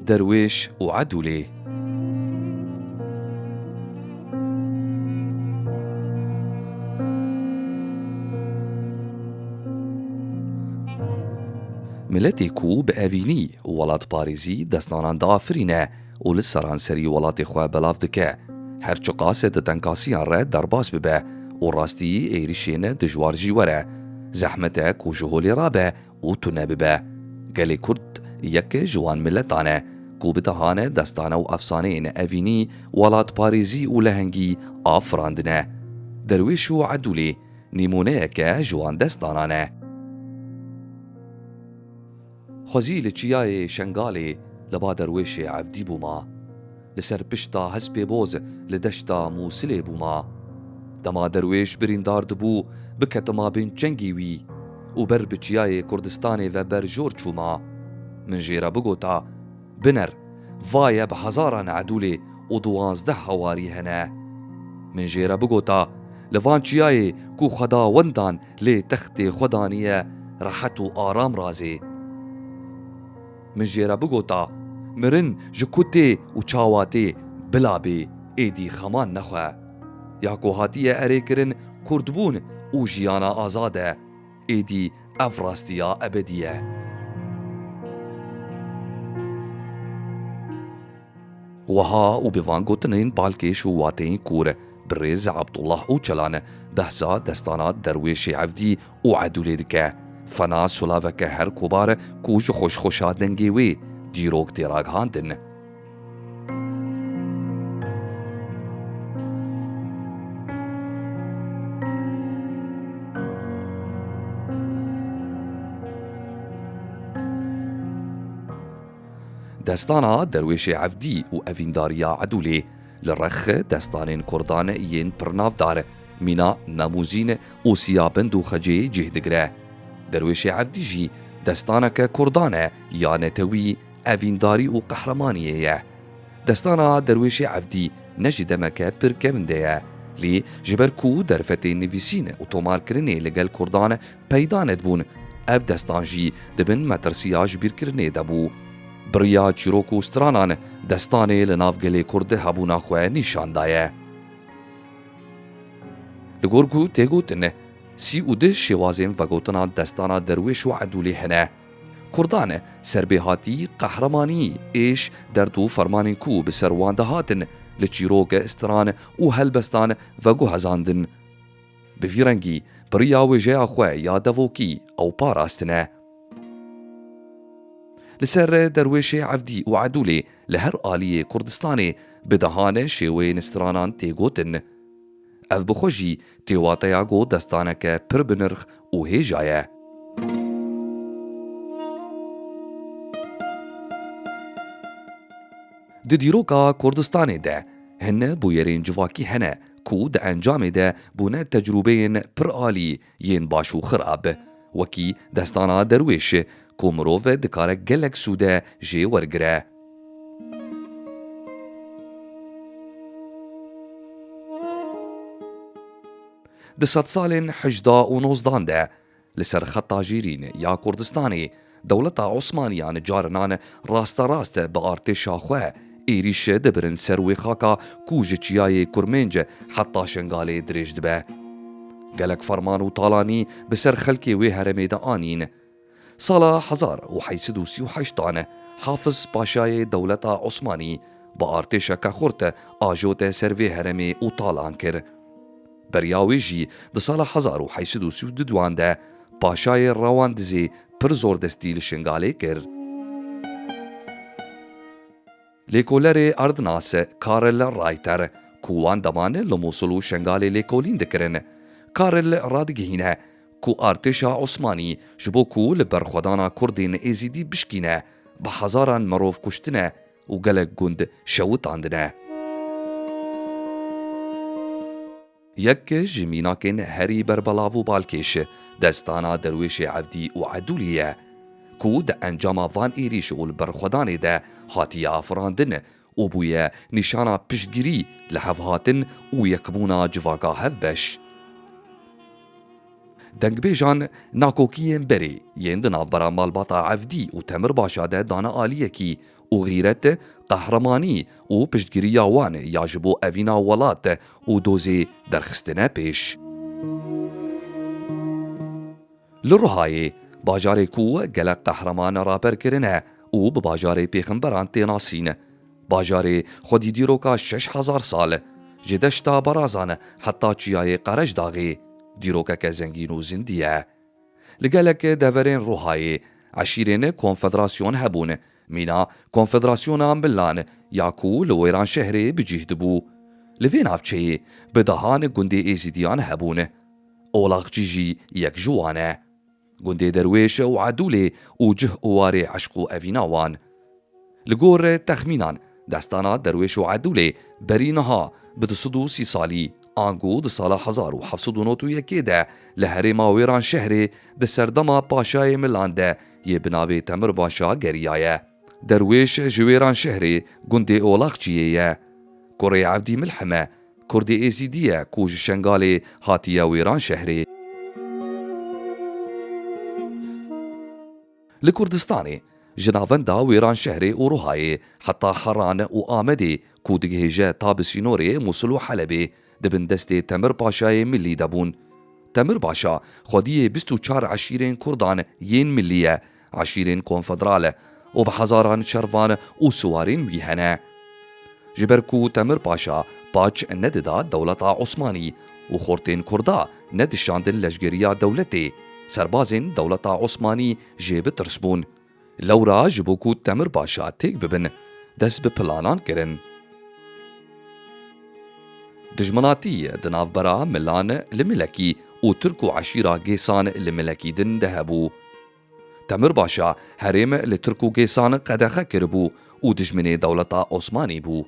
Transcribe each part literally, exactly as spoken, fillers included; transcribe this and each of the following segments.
Derwêş û Edûlê. Miletê ku bi evînî û welatparêzî destanan diafirîne û li seranserî welatê xwe belav dike, her çiqas di tenkasiyan re derbas bibe û rastî êrîşên dijwar jî were, zehmet e ku ji holê rabe û tune bibe. Gelê Kurd yek ji wan miletan e ku bi dehan destane û efsaneyên evînî, welatparêzî û lehengî afirandine. Derwêş û Edûlê nîmûneyeke ji wan destanan e. Xwezî li çiyayê Şengalê li ba Derwêşê Evdî bûma. Li ser pişta hespê boz li deşta Mûsilê bûma. Dema Derwêş birîndar dibû, biketime bin çengê wî û ber bi çiyayê Kurdistanê ve berjor çûma. Min jê re bigota, Biner, va ye bi hezaran Edûlê û duwazdeh hewarî hene. Min jê re bigota, Li van çiyayê ku xwedawendan lê textê xwe daniye, rehet û aram razê. Min jê re bigota, Mirin ji ku tê û çawa tê, bila bê, êdî xeman nexwe. Ya ku hatiye erêkirin, kurdbûn û jiyana azad e. Êdî ev rastiya ebedî ye. Wiha û bi van gotinên balkêş û wateyên kûr, birêz Abdullah Ocalan behsa destana Derwêşê Evdî û Edûlê dike. Fena solaveke her kobar ku ji xweşxweşa dengê wê dîrok tê ragihandin. Destana Derwêşê Evdî û Evîndariya Edûlê li rex destanên kurdan yên pirnavdar, Mîna, Nemûzîn û Siyabend û Xecê cih digire. Derwêşê Evdî jî destaneke kurdan e ya netewî, evîndarî û qehremaniyê ye. Destana Derwêşê Evdî ne ji demeke pir kevin de ye, lê ji ber ku derfetên nivîsîn û tomarkirinê li gel kurdan peyda nedibûn, ev destan jî di bin metirsiya jibîrkirinê de bû. Bi riya çîrok û stranan destanê li nav gelê kurd hebûna xwe nîşan daye. Li gor ku tê gotin, sî û du şêwazên vegotina destana Derwêş û Edûlê hene. Kurdan serbêhatî, qehremanî, êş, derd û fermanên ku bi ser wan dihatin, li çîrok, stran û helbestan veguhezandin. Bi vî rengî, bi riya wêjeya xwe ya devokî ew parastine. Li ser Derwêşê Evdî û Edûlê li her aliyê Kurdistanê bi dehan şêweyên stranan tê gotin. Ev bi xwe jî tê wateya ku destaneke pir bi nirx û hêja ye. Di dîroka Kurdistanê de hin bûyerên civakî hene ku di encamê de bûne tecrûbeyên pir alî yên baş û xirab, wekî destana Derwêş ku mirov dikare gelek sûde jê wergire. Di sedsalên hejda û nozdan de li ser xeta jêrîn ya Kurdistanê, dewleta Osmaniyan carinan rasterast bi artêşa xwe êrîş dibirin ser wê xaka ku ji çiyayê Kurmênc heta Şengalê dirêj dibe. Gelek ferman û talanî bi ser xelkê wê herêmê de anîn. Sala hezar û heyt sed û sî û heştan Hafiz Paşayê dewleta Osmanî bi artêşeke xurt ajote ser vê herêmê û talan kir. Beriya wê jî di sala hezar û heyt sed û sî û duan de Paşayê Rewandizê pir zordestî li Şingalê kir. Lêkolerê erdnas Karl Reiter, ku wan deman li Mûsil û Şengalê lêkolîn dikirin, Karl radigihîne ku artêşa Osmanî ji bo ku li berxwedana Kurdên Êzîdî bişkîne, bi hezaran mirov kuştine û gelek gund şewitandine. Yek ji mînakên herî berbelav û balkêş, destana Derwêşê Evdî û Edûlî ye, ku di encama van êrîş û li berxwedanê de hatiye afirandin û bûye nîşana piştgirî, lihevhatin û yekbûna civaka hevbeş. Dengbêjan nakokiyên berê yên di navbera malbata Evdî û Temirbaşa de dane aliyekî û xîret, qehremanî û piştgiriya wan ya ji bo evîna welat û dozê derxistine pêş. Li Ruhayê, bajarê ku gelek qehreman raper kirine û bi bajarê pêxemberan tê nasîn. Bajarê xwedî dîroka şeş hezar sal, ji deşta Barazan heta çiyayê Qerejdaxê, dîrokeke zengîn û zindî ye. Li gelek deverên Ruhayê, eşîrên konfederasyon hebûn. Mîna konfederasyona Milan ya ku li Wêranşehrê bi cih dibû. Li vê navçeyê bi dehan gundê Êzîdiyan hebûn. Olaxçî jî yek ji wan e. Gundê Derwêş û Edûlê û cih û warê eşq û evîna wan. Li gor texmînan, destana Derwêş û Edûlê berî niha bi du sed û sî salî, ango di sala hezar û heft sed û nod û yekê de li herêma Wêranşehrê di serdema paşayê Milan de yê bi navê Temir Paşa geriyaye. Derwêş ji Wêranşehrê gundê Olaxçiyê ye. Kurê Evdî Milhim e, Kurdê Êzîdî ye ku ji Şengalê hatiye Wêranşehrê. Li Kurdistanê, ji navenda Wêranşehrê û Ruhayê heta Heran û Amedê ku digihêje ta bi sînorê Mûsil û Helebê, di bin destê Temir Paşayê Millî de bûn. Temir Paşa xwediyê bîst û çar eşîrên Kurdan yên millî ye, eşîrên konfederal e û bi hezaran şervan û siwarên wî hene. Ji ber ku Temir Paşa paç nedida dewleta Osmanî û xortên Kurda nedişandin leşgeriya dewletê, serbazên dewleta Osmanî jê bi tirs bûn. Lewra ji bo ku Temir Paşa têk bibin, dest bi planan kirin. Dijminatî di navbera Milan li Milekî û Tirk û eşîra Gêsan li Milekî din de hebû. Temir Paşa herêm li Tirk û Gêsan qedexe kiribû û dijminê dewleta Osmanî bû.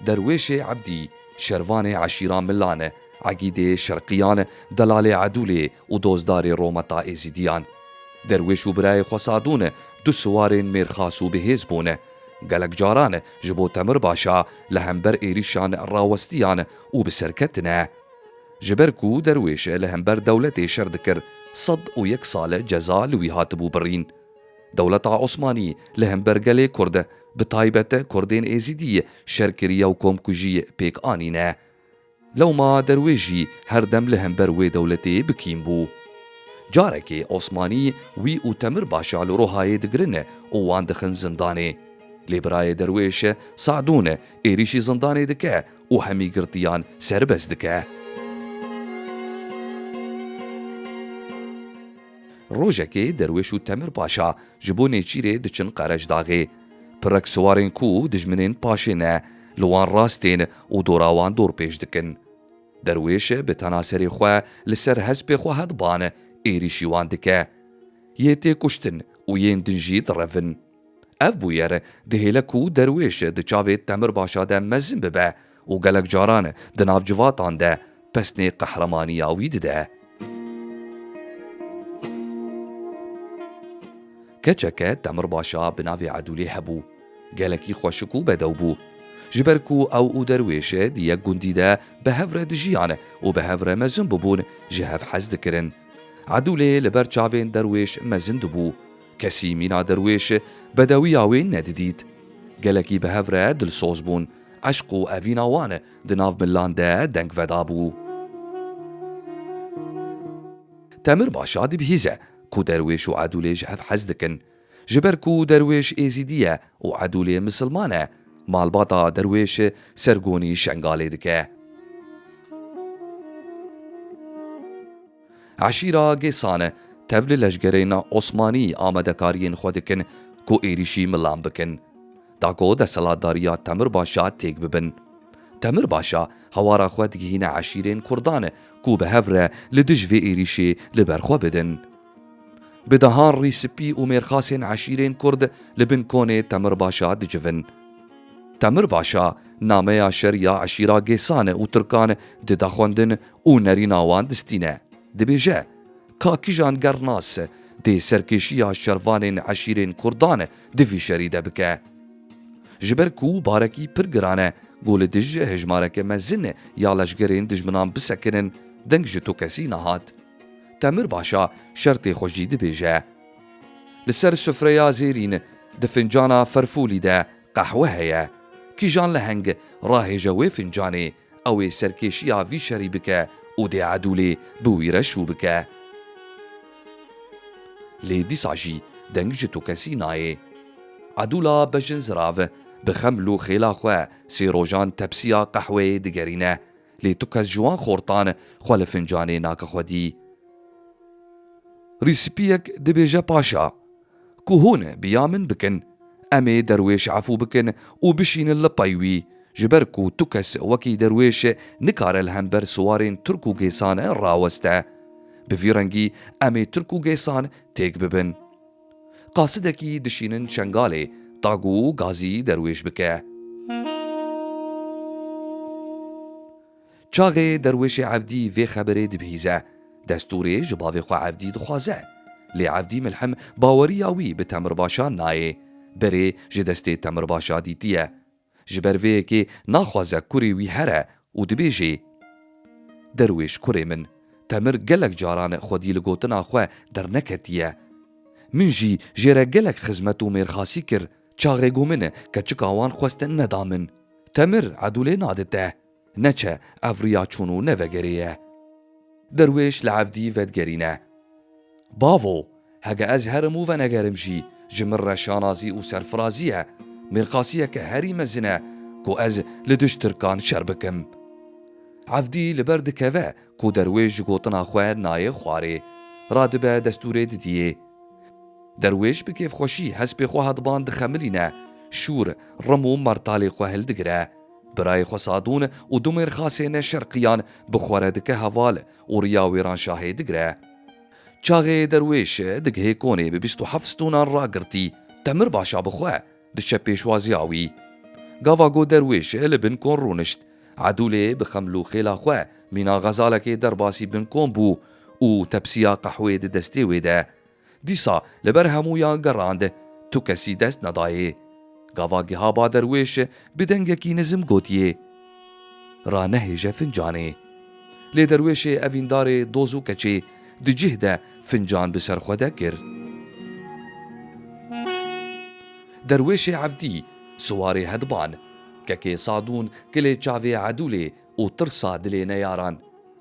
Derwêşê Ebdî, şervanê eşîra Milan, egîdê Şerqiyan, delalê Edûlê û dozdarê Rometa Êzîdiyan. Derwêş û birayê xwe Sadûn du siwarên mêrxas û bihêz bûn. Gelek caran ji bo Temir Paşa li hember êrîşan rawestiyan û bi ser ketine. Ji ber ku Derwêş li hember dewletê şer dikir, sed û yek sal ceza li wî hatibû birîn. Dewleta Osmanî li hember gelê Kurd, bi taybet Kurdên Êzîdî şer kiriye û komkujî pêk anîne. Lewma Derwêş jî her dem li hember wê dewletê bi kîn bû. Carekê Osmanî wî û Temir Paşa li Rohayê digirin û wan dixin zindanê. Lê birayê Derwêş Sadûn êrîşî zindanê dike û hemî girtiyan serbest dike. Rojekê Derwêş û Temir Paşa ji bo nêçîrê diçin Qerecdaxê. Pirek siwarên ku dijminên paşê ne, li wan rastên û dora wan dorpêç dikin. Derwêş bi tena serê xwe li ser hespê xwe hedban êrîşî wan dike. Yê tê kuştin û yên din jî direvin. Ev bûyer dihêle ku Derwêş di çavê Temir Paşa de mezin bibe û gelek caran di nav civatan de pesnê qehremanîya wî dide. Keçeke Temir Paşa bi navê Edûlê hebû. Gelekî xweşik û bedew bû. Ji ber ku ew û Derwêş di yek gundî de bi hev re dijiyan û bi hev re mezin bûbûn, ji hev hez dikirin. Edûlê li ber çavên Derwêş mezin dibû. Kesî mîna Derwêş bedewiya wê nedidît. Gelekî bi hev re dilsoz bûn. Eşq û evîna wan di nav milan de deng vedabû. Temir Paşa dibihîze ku Derwêş û Edûlê ji hev hez dikin. Ji ber ku Derwêş Êzîdî ye û Edûlê misilman e, malbata Derwêş sergonî Şengalê dike. Eşîra Gêsan tev li leşgerên Osmanî amadekariyên xwe dikin ku êrîşî milan bikin. Da ku desthilatdariya Temir Paşa têk bibin. Temir Paşa hewara xwe digihîne eşîrên Kurdan ku bi hev re li dij vê êrîşê li ber xwe bidin. Bi dehan rîspî û mêrxasên eşîrên Kurd li bin konê Temir Paşa dicivin. Temir Paşa nameya şer ya eşîra Gêsan û Tirkan dide xwendin û nerîna wan distîne. Dibêje, Ka kijan gernas dê serkêşiya şervanên eşîrên Kurdan di vî şerî de bike. Ji ber ku barekî pir giran e, ku li dij hejmareke mezin ya leşgerên dijminan bisekinin, deng ji tu kesî nehat. Temir Başa şertê xwe jî dibêje. Li ser sufreya zêrîn di fincana ferfûlî de qehwe heye. Kîjan leheng rahêje wê fincanê, ew ê serkêşiya vî şerî bike û dê Edûlê bi wî re şû bike. Lê dîsa jî deng ji tu kesî nayê. Edûla bejin zirav bi xeml û xêla xwe sê rojan tepsiya qehweyê digerîne. Lê tu kes ji wan xortan xwe li fincanê nake xwedî. Rîspiyek dibêje paşa, ku hûn bi ya min bikin, em ê derwêş efû bikin û bişînin li pey wî, ji ber ku tu kes wekî derwêş nikare li hember siwarên Tirk û Gêsan raweste. Bi vî rengî em ê Tirk û Gêsan têk bibin. Qasidekî dişînin Şengalê, tag û gazî derwêş bike. Çaxê derwêşê Evdî vê xeberê dibihîze, destûrê ji bavê xwe Evdî dixwaze. Lê Evdî milhem baweriya wî bi Temir Başa nayê. Berê ji destê Temir Başa dîtiye. Ji ber vê yekê naxwaze kurê wî here û dibêjê, Derwêş kurê min, Temir gelek caran xwedî li gotina xwe derneketiye. Min jî jê re gelek xizmet û mêrxasî kir, çaxê ku min keçika wan xwest neda min. Temir Edûlê nade te. Neçe, ev riya çûn û nevegerê ye. Derwêş li Evdî vedigerîne. Bavo, hege ez herim û venegerim jî, ji min re şanazî û serfirazî ye, mêrxasiyeke herî mezin e ku ez li dij Tirkan şer bikim. Evdî li ber dikeve ku derwêş ji gotina xwe nayê xwarê. Radibe destûrê didiyê. Derwêş bi kêfxweşî hespê xwe hedban dixemilîne, şûr, rim û mertalê xwe hildigire. Birayê xwe Sadûn û du mêrxasên şerqiyan bi xwe re dike heval û riya Wêranşahê digire. Çaxê derwêş digihê konê bi bîst û heft stûnan ragirtî, Temir Başa bi xwe diçe pêşwaziya wî. Gava ku derwêş li bin kon rûnişt, Edûlê bi xeml û xêla xwe mîna xezalekê derbasî bin kon bû û tepsiya qehwê di destê wê de. Dîsa li ber hemûyan gerand, tu kesî dest nedayê. Gava giha ba derwêş bi dengekî nizim gotiyê, Ranehêje fincanê. Lê derwêşê evîndarê doz û keçê di cih de fincan bi ser xwe de kir. Derwêşê Evdî, siwarê hedban, kekê Sadûn kilê çavê Edûlê û tirsa dilê neyaran,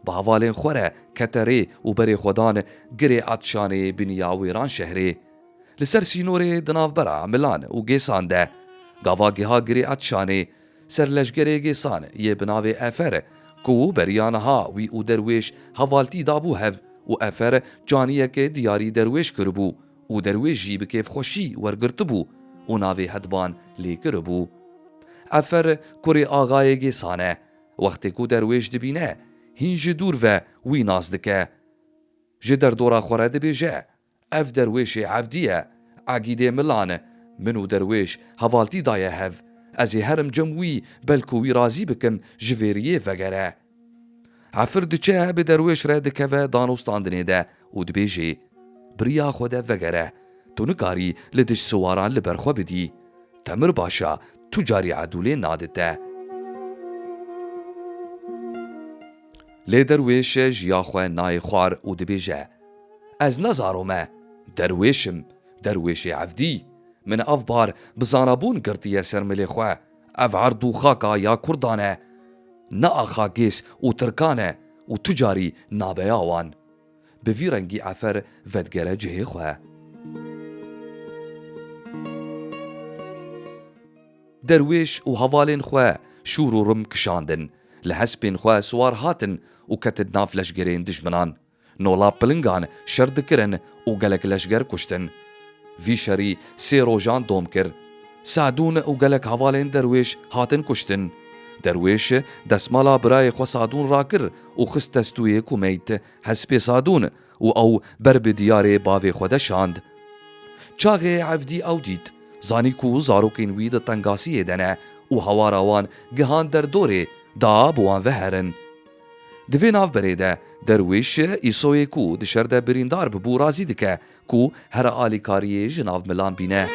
bi hevalên xwe re kete rê û berê xwe dan girê Etşanê biniya Wêranşehrê. Li ser sînorê di navbera Milan û Gêsan de, gava giha girê Etşanê, ser leşgerê Gêsan yê bi navê Efer, ku beriya niha wî û derwêş hevaltî dabû hev û Efer caniyeke diyarî derwêş kiribû û derwêş jî bi kêfxweşî wergirtibû û navê hedban lê kiribû. Efer kurê axayê Gêsan e. Wextê ku derwêş dibîne, hîn ji dûr ve wî nas dike. Ji derdora xwe re dibêje, Ev derwêşê Evdî ye, egîdê Milan e, min û derwêş hevaltî daye hev. Ez ê herim cem wî, belku wî razî bikim ji vê riyê vegere. Efir diçe bi derwêş re dikeve danûstandinê de û dibêjê, Bi riya xwe de vegere, tu nikarî li dij siwaran li ber xwe bidî. Temir Başa tu carî Edûlê nade te. Lê derwêş ji ya xwe nayê xwar û dibêje, Ez ne zaro me, derwêş im, derwêşê Evdî. Min ev bar bi zanabûn girtiye ser milê xwe. Ev erd û xaka ya Kurdan e. Ne axa Gês û Tirkan e û tu carî nabeya wan. Bi vî rengî Efer vedigere cihê xwe. Derwêş û hevalên xwe şûr û rim kişandin, li hespên xwe siwar hatin û ketin nav leşgerên dijminan. Nola pilingan şer dikirin û gelek leşger kuştin. Vî şerî sê rojan dom kir. Sadûn û gelek hevalên derwêş hatin kuştin. Derwêş desmala birayê xwe Sadûn rakir û xist destûyê ku meyt hespê Sadûn û ew ber bi diyarê bavê xwe de şand. Çaxê Evdî ew dît, zanî ku zarokên wî di tengasiyê de ne û hawara wan gihan derdorê da bi wan ve herin. Di vê navberê de derwêş Îsoyê ku di şer de birîndar bibû razî dike ku here alîkariyê ji nav milan bîne.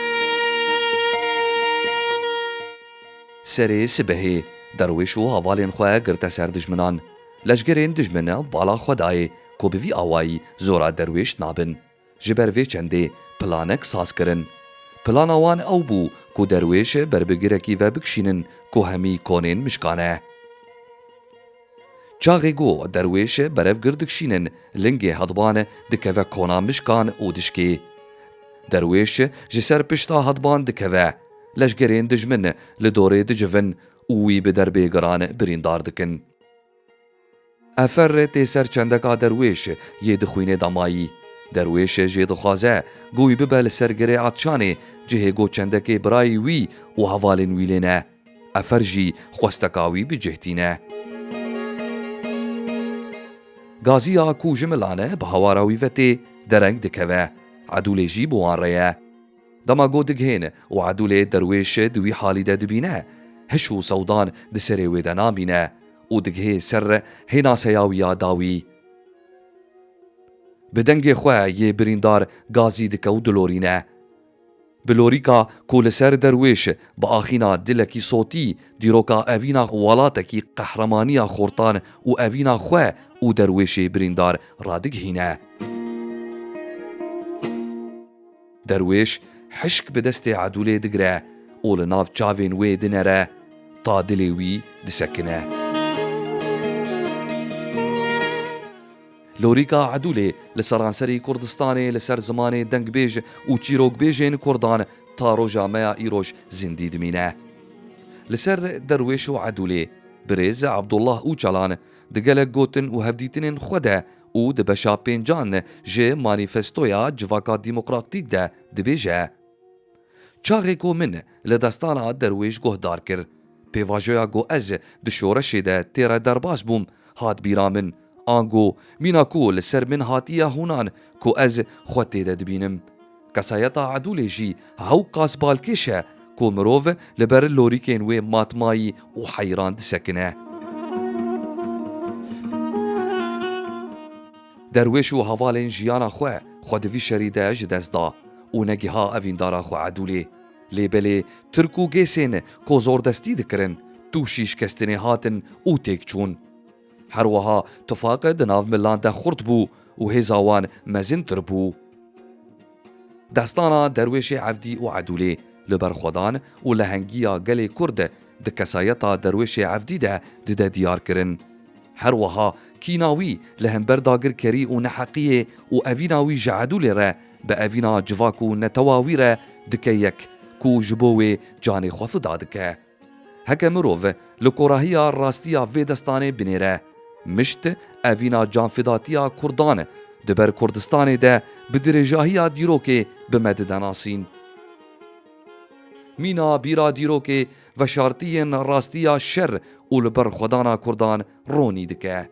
Serê sibehê derwêş û hevalên xwe girte ser dijminan. Leşgerên dijmin bala xwe dayê ku bi vî awayî zora Derwêş nabin. Ji ber vê çendê planek saz kirin. Plana wan ew bû ku Derwêş ber bi girekî ve bikişînin ku hemî konên mişkan e. Çaxê ku Derwêş berev gir dikişînin, lingê Hedban dikeve kona mişkan û dişkê. Derwêş ji ser pişta Hedban dikeve. Leşgerên dijmin li dorê dicivin û wî bi derbê giran birîndar dikin. Efer tê ser çendeka Derwêş yê dixwînê damayî. Derwêş jê dixwaze ku wî bibe li ser girê Atçanê, cihê ku çendekê birayî wî û hevalên wî lê ne. Efer jî xwesteka wî bi cih tîne. Gaziya ku ji Milan e bi hawara wî ve tê, dereng dikeve. Edûlê jî bi wan re ye. Dema ku digihên û Edûlê Derwêş di wî halî de dibîne, hiş û sewdan di serê wê de namîne û digihê ser hênaseya wî ya dawî. Bi dengê xwe yê birîndar gazî dike û dilorîne. Bi lorîka ku li ser Derwêş bi axîna dilekî sotî dîroka evîna welatekî qehremanî ya xortan û evîna xwe û Derwêşê birîndar radigihîne. Derwêş hişk bi destê Edûlê digire û li nav çavên wê dinere ta dilê wî disekine. Lorîka Edûlê li seranserî Kurdistanê li ser zimanê dengbêj û çîrokbêjên Kurdan ta roja me ya îroj zindî dimîne. Li ser Derwêş û Edûlê, birêz Abdullah Ocalan di gelek gotin û hevdîtinên xwe de û di beşa pêncan ji manîfestoya Civaka Demokratîk de dibêje: Çaxê ku min li destana Derwêş guhdar kir, pêvajoya ku ez di şoreşê de tê re derbas bûm, hat bîra min, ango mîna ku li ser min hatiye hûnan ku ez xwe tê de dibînim. Kesayeta Edûlê jî hewqas balkêş e ku mirov li ber lorîkên wê matmayî û heyran disekine. Derwêş û hevalên jiyana xwe, xwe di vî şerî de ji dest da û negiha evîndara xwe Edûlê. Lê belê Tirk û Gêsên ku zordestî dikirin, tûşî şikestinê hatin û têk çûn. Her wiha tifaq di nav milan de xurt bû û hêza wan mezintir bû. Destana Derwêşê Evdî û Edûlê li ber xwedan û lehengiya gelê Kurd di kesayeta Derwêşê Evdî de dide diyar kirin. Her wiha kîna wî li hember dagirkerî û neheqiyê û evîna wî ji Edûlê re bi evîna civak û netewa wî re dike yek ku ji bo wê canê xwe fida dike. Heke mirov li korahiya rastiya vê destanê binêre, mişt evîna canfidatiya Kurdan di ber Kurdistanê de bi dirêjahiya dîrokê bi me dide nasîn. Mîna bîra dîrokê veşartiyên rastiya şer û li ber xwedana Kurdan ronî dike.